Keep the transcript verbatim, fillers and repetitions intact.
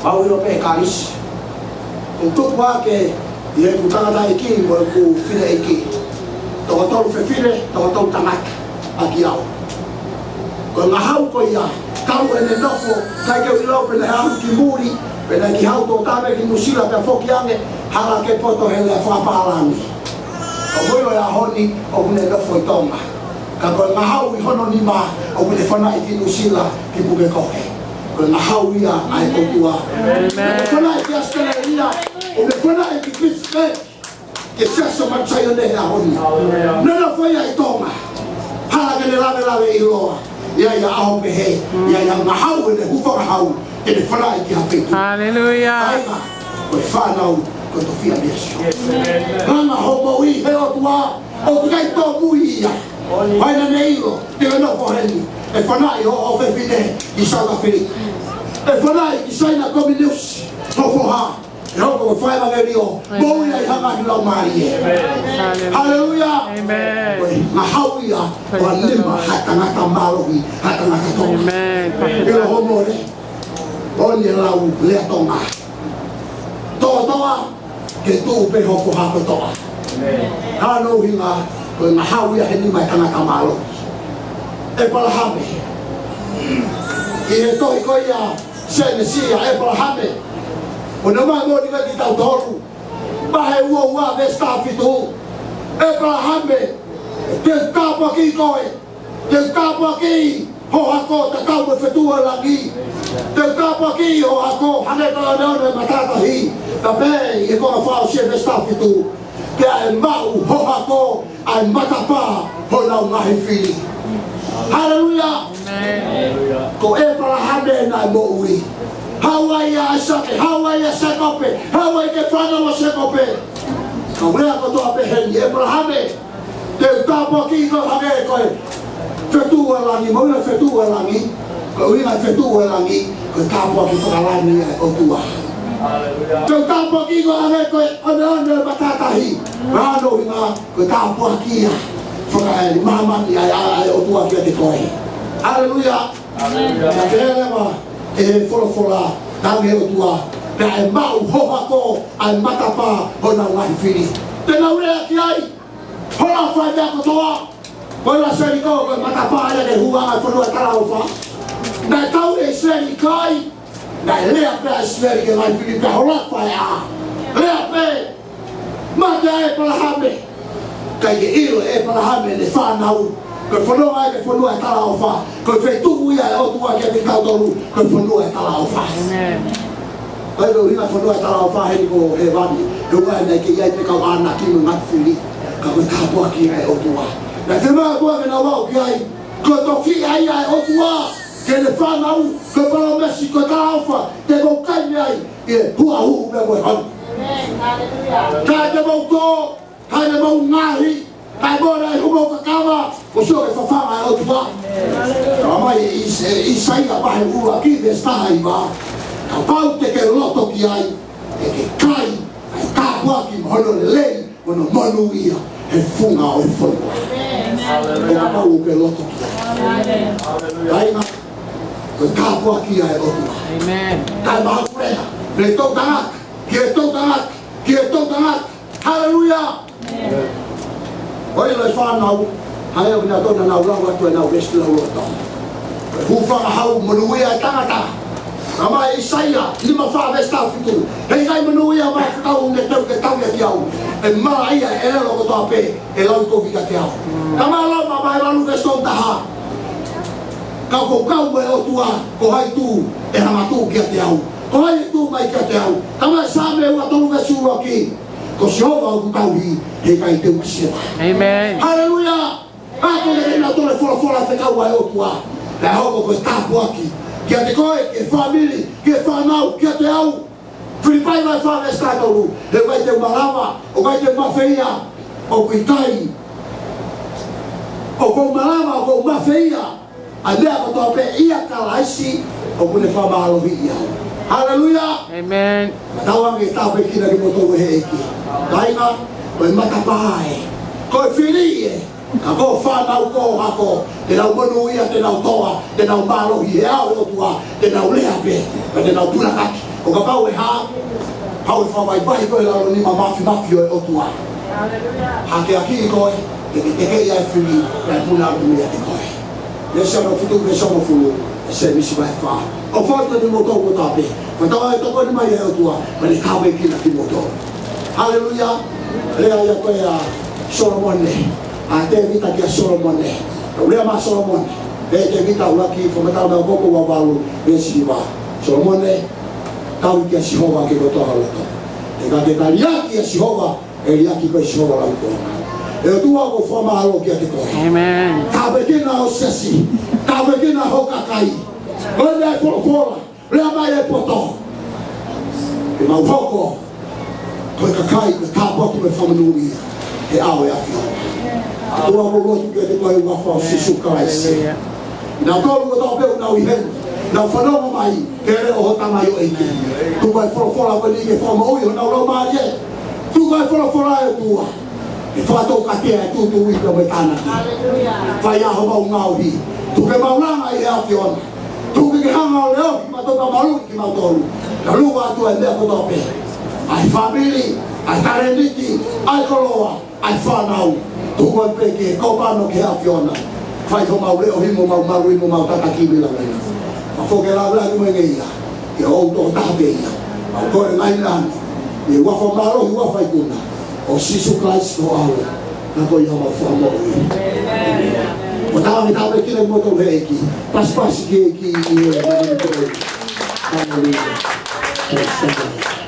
Mau ʻilo pē Kalisi. Ko e tupu hake ʻi heʻeku tangataʻeiki mo ʻeku fineʻeiki. Toko tolu fefine, toko tolu tangata ʻaki au. Ko e ngahau ko ia, kau ʻene nofo, ʻikai ke u ʻilo pe naʻe haʻu ki muli, pe naʻe kiʻi haʻu tokotaha ki Nuʻusila pea foki ange, hala ke poto he lea fakapālangi. ʻOku ou ʻilo he ʻaho ni, ʻoku ne nofo ʻi Tonga. Ka ko e ngahau ʻi hono nima, ʻoku ne fanaʻi ki Nuʻusila, ki Pukekohe. Ko e ngahau ia ʻa e ʻOtua. Amen. ʻOku ne fanaʻi ki ʻAositelēlia, ʻoku ne fanaʻi ki Pittsburgh, ki he Siasi ʻo Matu Saione he ʻaho ni. Amen. Nofo ia ʻi Tonga. Hala ke ne lavelaveʻiloa. ʻI ai ʻa e ʻaho pehē, ʻi ai ʻa e ngahau ʻene hūfanga hau, ke ne fanaʻi ki ha feituʻu. Haleluia. Kāinga, ko e fānau, ko e tofiʻa mei ʻAsia. Amen. Langa hoʻo moʻui he ʻOtua, ʻoku ʻikai tōmui ia. Amen. Vaina ne ʻilo, te ke nofo heni, ʻe fanaʻi hoʻo ʻofefine ʻi South Africa. ʻE fanaʻi ki Saina Kominiusi, ho foha. ʻE hoko ko e fai ʻevangeliō, moʻui ai ha ngaahi laumālie. Amen. Haleluia. Amen. Ko e ngahau ia, ko e nima ha tangata mālohi, ha tangata Tonga. Amen. ʻIlo hoʻo mole, ʻoku ne lau lea Tonga. Toʻotoʻa, ke tuʻu pē ho foha ko Toʻa. Amen. Hano ʻuhinga, ko e ngahau ia he nima e tangata mālohi. ʻĒpalahame. ʻI he tohi ko ia, Sēnesi ʻa ʻĒpalahame. ʻOku ne ʻomai moʻoni kiate kitautolu. Vahe ua ua veesi taha fitu. ʻĒpalahame, te u tāpuakiʻi koe. Te u tāpuakiʻi ho hako tatau mo e fetuʻu ʻo e langi. Te u tāpuakiʻi ho hako hangē ko e ʻoneʻone ʻo e matātahi. Ka pehē ʻi he konga fakaʻosi ʻo e veesi taha fitu. Pea ʻe maʻu ho hako ʻa e matapā honau ngaahi fili. Haleluia! Amen. Ko ʻĒpalahame naʻe moʻui. Haʻu ai ʻa ʻAisake, haʻu ai ʻa Sēkope, haʻu ai e fānau ʻa Sēkope. Ka ʻoku lea kotoa pē heni, ʻĒpalahame, te u tāpuakiʻi koe hangē ko e fetuʻu ʻo e langi, mo e fetuʻu ʻo e langi, ko e ʻuhinga fetuʻu ʻo e langi, ko e tāpuaki fakalangi ʻa e ʻOtua. Haleluia. Te u tāpuakiʻi koe hangē ko e ʻoneʻone ʻo e matātahi. Hano ʻuhinga, ko e tāpuaki ia fakalangi māmani ʻa e, ʻa e ʻOtua kiate koe. Haleluia. Haleluia. Pea leva ʻe folofola, tala ʻe he ʻOtua, pea ʻe maʻu ho hako ʻa e matapā honau ngaahi fili. Te nau lea ki ai, holofa e meʻa kotoa. Ko e lau Selikō, ko e matapā ia ki he huanga e fonua ʻo e talaʻofa. Naʻe tau ʻe ʻIsileli kai, naʻe lea pē ʻa ʻIsileli ki he ngaahi fili pea holofa e ʻā. Lea pē, mate ʻa ʻĒpalahame. ʻIkai ke ʻilo ʻe ʻĒpalahame ʻene fānau, ko e fononga ia ki he fonua ʻo e talaʻofa. Ko e feituʻu ia ʻa e ʻOtua kiate kitautolu, ko e fonua ʻo e talaʻofa. Amen. ʻIkai ke ʻuhinga fonua ʻo e talaʻofa heni ko hēvani, he ʻoku ʻikai ke ʻi ai pē kau ʻānaki mo e ngaahi fili, ka ko e tāpuaki ia ʻa e ʻOtua. Naʻe fiemaʻu ʻe he ʻOtua ke nau aʻu ki ai, ko e tofiʻa ia ʻa e ʻOtua ki heʻene fānau, ko e palōmesi, ko e talaʻofa, te mou kai mei ai, ʻi he huʻahuʻu pea mo e hanu. Amen. Haleluia. Kae te mou tō, kae te mou ngaohi, kae mole ai homou kakava, ko e sio ki he fafanga ʻa e ʻOtua. Talamai ʻe ʻIs-, ʻe ʻĪsaia vahe ʻuluaki veesi taha hiva. Kapau te ke loto ki ai, te ke kai ʻa e tāpuaki mo hono lelei, mo hono monūʻia he funga ʻo e fonua. Haleluia. Kapau ʻoku ke loto ki ai. Amen. Kāinga, ko e tāpuaki ia ʻa e ʻOtua. Amen. Kae mahakulea, mei he toʻutangata ki he toʻutangata, ki he toʻutangata. Haleluia. Amen. ʻOku ʻilo e fānau, hangē ko kinautolu naʻa nau lau atu ʻenau veesi lauloto. Hūfanga hau monūʻia e tangata. Talamai ʻe ʻĪsaia nima fā veesi taha fitu. He ʻikai monūʻia maʻa fekau ne teu ke tau ia ki au. ʻE malaʻia e ʻelelo kotoa pē ʻe lau kovi kiate au. Talamai ʻe Loma vahe valu veesi tolu taha. Ka ʻoku ou kau mo e ʻOtua, ko hai tuʻu ʻe hanga tuʻu kiate au? Ko hai ʻe tuʻu mai kiate au? Talamai ʻe Saame ua tolu veesi ʻuluaki. Ko Sihova ʻoku ou tauhi, he ʻikai te u masiva. Amen. Haleluia. Ako lelei nautolu e folofola fekau ʻa e ʻOtua. Pea hoko ko e tāpuaki kiate koe, ki he fāmili, ki he fānau, kiate au. Filipai vahe fā veesi taha tolu. He ʻoku ʻikai te u malava, ʻoku ʻikai te u mafeia, ʻoku ʻikai. ʻOku ou malava, ʻoku ou mafeia ʻa e meʻa kotoa pē ʻia Kalaisi ʻoku ne fakamālohiʻi au. Haleluia. Amen. Tauange ke tāpuekina kimoutolu ʻe he ʻEiki. Kāinga, ko e matapā ē. Ko e fili ē. Ka ko e fānau ko ē ʻo hako, te nau monūʻia, te nau toʻa, te nau mālohi he ʻao ʻo e ʻOtua, te nau lea pē, pea te nau pulakaki. ʻO kapau ʻe hā, haʻu e fakavaivai ko ē ʻi lalo nima mafimafi ʻo e ʻOtua. Hakeakiʻi koe, teketekeʻi ʻa e fili, pea puna atu meiate koe. Lēsoni ʻo e fitu veesi hongofulu, ʻe Sēmisi vahe fā. ʻOfa atu kiate kimoutolu kotoa pē. Fakatauange ʻe tokoni mai ʻa e ʻOtua, pea ne tāpuekina kimoutolu. Haleluia. Lea ia ko ē ʻa Solomone, ʻa Tēvita kia Solomone. Lea mai ʻa Solomone, ʻe Tēvita ʻuluaki, Fakamatala mo e Okioki vahe valu, veesi hiva. Solomone, tauhi kia Sihova ʻaki ho loto. He ka ke liʻaki ʻa Sihova, ʻe liʻaki koe ʻe Sihova ʻi he lauikuonga. ʻE ʻOtua, ʻoku ou fakamālō kiate koe. ʻĒmeni. Tāpuekina ho siasi, tāpuekina ho kakai. Ko e meʻa ʻoku folofola, lea mai e poto. Ke mau hoko ko e kakai, ko e tāpuaki mo e fakamonūʻia he ʻao ʻo e ʻAfiona. ʻOtua, ʻoku mau lotu kiate koe ʻi he huafa ʻo Sīsū Kalaisi. Haleluia. Naʻa tau kotoa pē ʻoku nau ʻi heni, nau fanongo mai ki he leʻo ʻo ho tamaioʻeiki. Tuku ʻa e folofola ko eni ke fakamoʻui honau laumālie. Tuku ʻa e folofola, ʻe ʻOtua, ke fakatoukatea e tūtuuʻi pea mo e tānaki. Fai ʻa homau ngaohi. Tuku ke mau langa ʻi he ʻAfiona. Tuku ke hanga ʻo leʻohi kimautolu pea maluʻi kimautolu. Kae ʻoua ʻe tuku ʻa e meʻa kotoa pē. ʻA e fāmili, ʻa e talēniti, ʻa e koloa, ʻa e fānau. Tuku ʻa e peke, kae pano ki he ʻAfiona. Fai homau leʻohi mo homau maluʻi mo homau tataki mei he lau ena. Ka foki e lāngilangi mo e ngeia, ʻi he ʻoku toko taha pē ia. Mau kole mai lāngilangi ʻi he huafa mālohi, huafa ikuna ʻo Sīsū Kalaisi ko ho ʻAlo, naʻa ko ia homau Fakamoʻui. Ko e tauhi tāpuekina kimoutolu ʻe he ʻEiki. Pasipasi ki he ʻEiki ʻi he ʻaho ni. Haleluia. Praise the Lord.